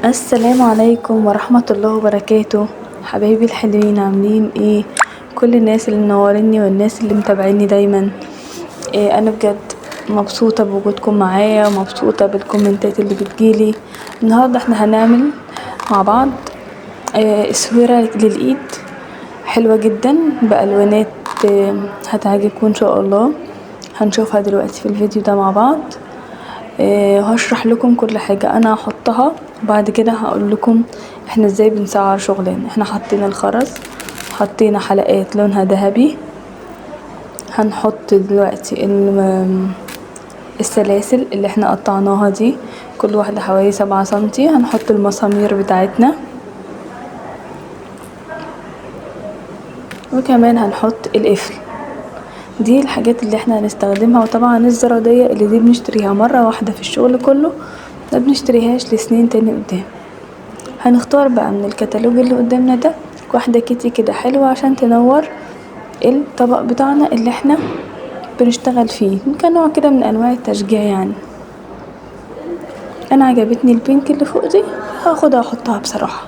السلام عليكم ورحمة الله وبركاته. حبايبي الحلوين، عاملين ايه؟ كل الناس اللي منوريني والناس اللي متابعيني دايما، إيه انا بجد مبسوطة بوجودكم معايا ومبسوطة بالكومنتات اللي بتجيلي. النهاردة احنا هنعمل مع بعض اسورة للايد حلوة جدا بألوانات هتعجبكم ان شاء الله. هنشوفها دلوقتي في الفيديو ده مع بعض. هشرح لكم كل حاجة انا هحطها، وبعد كده هقول لكم احنا ازاي بنسعر شغلنا. احنا حطينا الخرز، حطينا حلقات لونها ذهبي، هنحط دلوقتي السلاسل اللي احنا قطعناها دي، كل واحدة حوالي 7 سنتي. هنحط المسامير بتاعتنا، وكمان هنحط القفل. دي الحاجات اللي احنا هنستخدمها. وطبعا الزرادية اللي دي بنشتريها مرة واحدة في الشغل كله، ما بنشتريهاش لسنين تاني قدام. هنختار بقى من الكتالوج اللي قدامنا ده واحدة كيتي كده حلوة عشان تنور الطبق بتاعنا اللي احنا بنشتغل فيه، كنوع كده من انواع التشجيع يعني. انا عجبتني البينك اللي فوق دي، هاخدها واحطها بصراحة.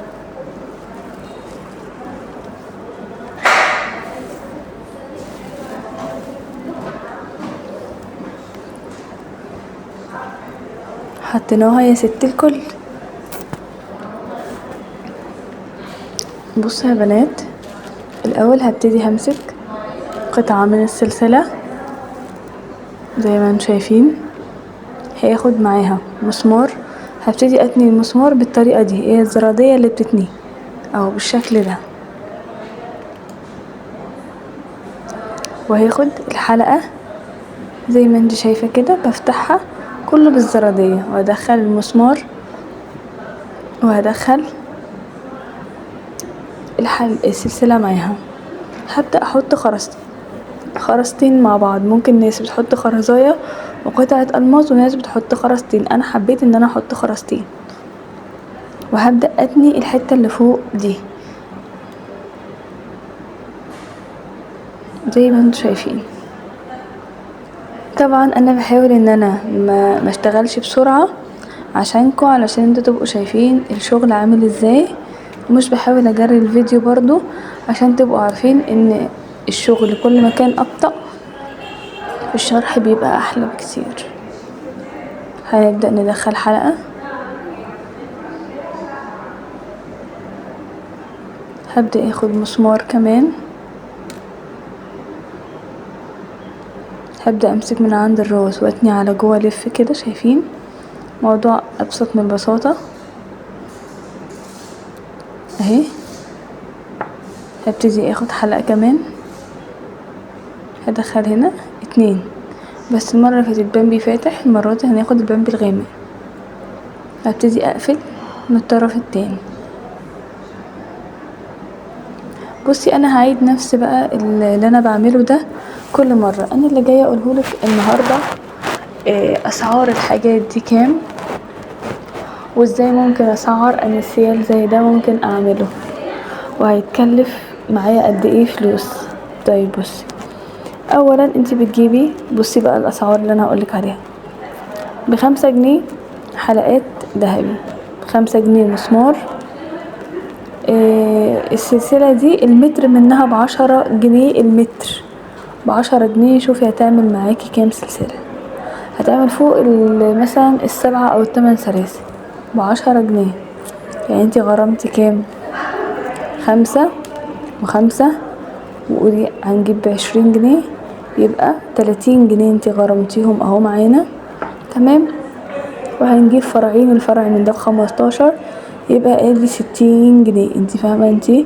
حطيناها يا ست الكل. بصوا يا بنات، الاول هبتدي همسك قطعة من السلسلة زي ما انتم شايفين، هاخد معاها مسمار. هبتدي اتني المسمار بالطريقة دي، هي الزرادية اللي بتتني اهو بالشكل ده. وهاخد الحلقة زي ما انت شايفة كده، بفتحها كله بالزرادية، وادخل المسمار، وهدخل السلسلة معاها. هبدأ احط خرزتين مع بعض. ممكن ناس بتحط خرزاية وقطعة الماس، وناس بتحط خرزتين. انا حبيت ان انا احط خرزتين. وهبدأ اتني الحتة اللي فوق دي زي ما انتم شايفين. طبعا انا بحاول ان انا ما اشتغلش بسرعة عشانكم، علشان انتوا تبقوا شايفين الشغل عامل ازاي، ومش بحاول اجري الفيديو برضو عشان تبقوا عارفين ان الشغل كل ما كان ابطأ في الشرح بيبقى احلى بكتير. هنبدأ ندخل حلقة، هبدأ اخد مسمار كمان، هبدأ امسك من عند الراس واتني على جوه لف كده. شايفين موضوع ابسط من البساطة اهي. هبتدي اخد حلقة كمان، هدخل هنا 2 بس. المرة اللي فاتت بامبي فاتح، المرة دي هناخد البامبي الغامق. هبتدي اقفل من الطرف التاني. بصي انا هعيد نفس بقى اللي انا بعمله ده كل مرة. انا اللي جاية اقولهولك النهاردة اسعار الحاجات دي كام، وازاي ممكن اسعر انسيال زي ده ممكن اعمله، وهيتكلف معايا قد ايه فلوس. طيب بصي، اولا انتي بتجيبي، بصي بقى الاسعار اللي انا هقولك عليها. ب5 جنيه حلقات ذهبي، 5 جنيه مسمار. السلسلة دي المتر منها ب10 جنيه، المتر ب10 جنيه. شوفي هتعمل معاكي كام سلسلة، هتعمل فوق مثلا 7 او 8 سلاسل ب10 جنيه. يعني انتي غرمتي كام؟ 5 و5، وقولي هنجيب ب20 جنيه، يبقى 30 جنيه انتي غرمتيهم اهو معانا. تمام. وهنجيب فرعين، الفرع من ده ب15، يبقى ادي 60 جنيه. انتي فاهمة؟ انتي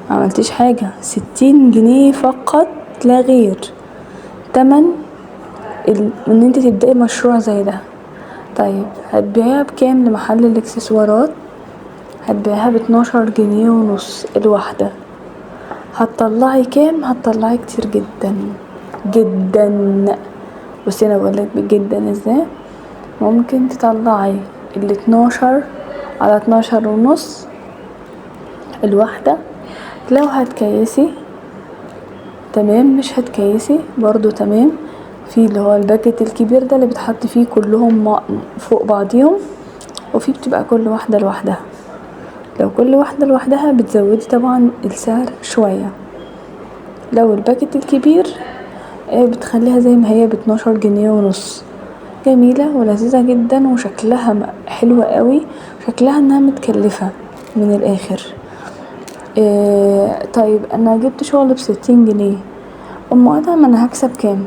معملتيش حاجة، 60 جنيه فقط لا غير تمن ان انتي تبدأي مشروع زي ده. طيب هتبيعيها بكام لمحل الاكسسوارات؟ هتبيعيها ب12 جنيه ونص الواحدة. هتطلعي كام؟ هتطلعي كتير جدا جدا. بصي انا بقولك جدا ازاي. ممكن تطلعي 12 على 12 ونص الواحدة لو هتكيسي. تمام. مش هتكيسي برضو تمام. في اللي هو ال packet الكبير ده اللي بتحط فيه كلهم فوق بعضيهم، وفي بتبقى كل واحدة لوحدها. لو كل واحدة لوحدها بتزودي طبعا السعر شوية. لو ال packet الكبير بتخليها زي ما هي ب12.5 جنيه. جميلة ولذيذة جدا، وشكلها حلو قوي، شكلها انها متكلفة من الاخر. طيب انا جبت شغل ب60 جنيه، ام ادهم انا هكسب كام؟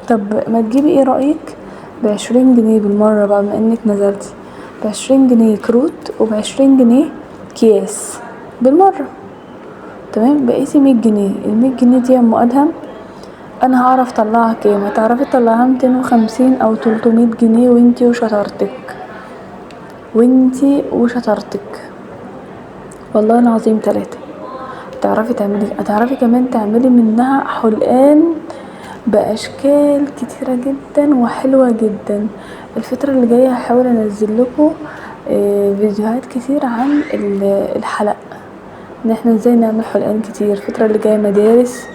طب ما تجيبي ايه رأيك ب20 جنيه بالمرة بقى، بما انك نزلتي ب20 جنيه كروت وب20 جنيه اكياس بالمرة، تمام؟ بقيتي 100 جنيه. ال100 جنيه دي يا ام ادهم انا هعرف اطلعها كام؟ هتعرفي تطلعيها 250 او 300 جنيه وانتي وشطارتك، وانتي وشطارتك والله العظيم 3. هتعرفي تعملي، هتعرفي كمان تعملي منها حلقان باشكال كتيرة جدا وحلوة جدا. الفترة اللي جاية هحاول انزل لكم فيديوهات كتير عن الحلق، ان احنا ازاي نعمل حلقان كتير. الفترة اللي جاية مدارس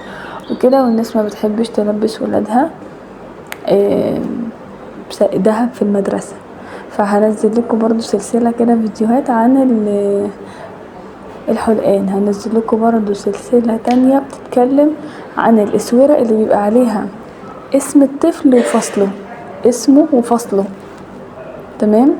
وكده، والناس ما بتحبش تلبس ولادها دهب في المدرسة، فهنزل لكم برضو سلسلة كده فيديوهات عن الحلقان. هنزل لكم برضو سلسلة تانية بتتكلم عن الاسورة اللي بيبقى عليها اسم الطفل وفصله، اسمه وفصله، تمام؟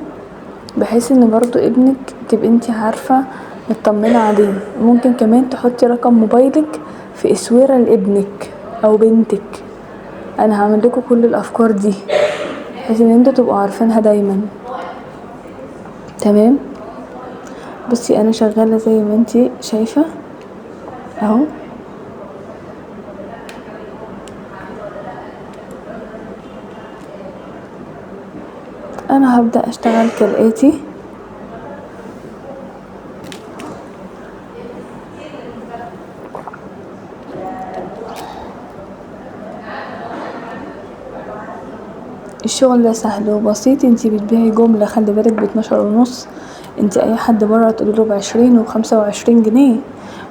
بحيث ان برضو ابنك تبقي انتي عارفة مطمنة عليه. ممكن كمان تحطي رقم موبايلك في اسورة لابنك او بنتك. انا هعمل لكم كل الافكار دي بحيث ان انتوا تبقوا عارفينها دايما، تمام؟ بصي انا شغالة زي ما انتي شايفة اهو. انا هبدأ اشتغل كالآتي. الشغل ده سهل وبسيط، انتي بتبيعي جملة، خلي بالك ب12.5، انتي اي حد بره تقولي له ب20 و25 جنيه،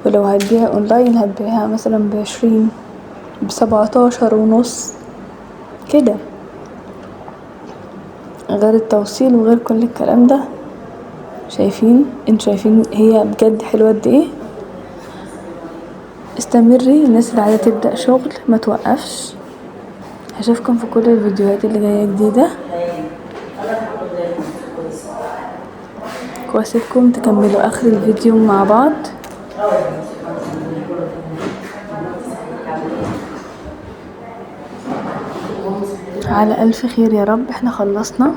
ولو هتبيعي اونلاين هتبيعيها مثلا ب20، ب17.5 كده، غير التوصيل وغير كل الكلام ده. شايفين؟ انتوا شايفين هي بجد حلوة قد ايه؟ استمري، الناس اللي عايزة تبدأ شغل ما توقفش. هشوفكم في كل الفيديوهات اللي جاية جديدة، واسيبكم تكملوا اخر الفيديو مع بعض. على الف خير يا رب. احنا خلصنا،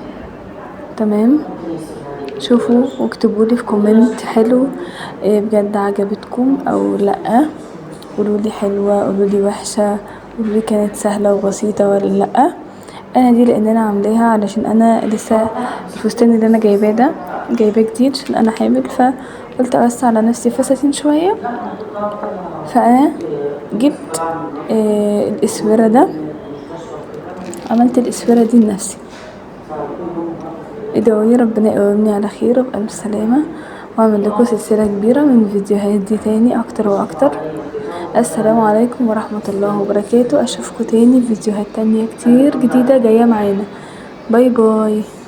تمام؟ شوفوا واكتبوا لي في comment حلو، بجد عجبتكم او لا، قولوا لي حلوه، قولوا لي وحشه، قولوا لي كانت سهله وبسيطه ولا لا. انا دي لان انا عاملاها علشان انا لسه الفستان اللي انا جايباه ده جايباه جديد عشان انا حامل، فقلت اوسع على نفسي فساتين شويه، فانا جبت الاسوره ده، عملت الاسوره دي لنفسي. ادعوا لي ربنا يقومني على خير وبألف سلامه، واعمل لكم سلسله كبيره من الفيديوهات دي تاني اكتر واكتر. السلام عليكم ورحمه الله وبركاته. اشوفكم تاني في فيديوهات تانية كتير جديده جايه معانا. bye bye.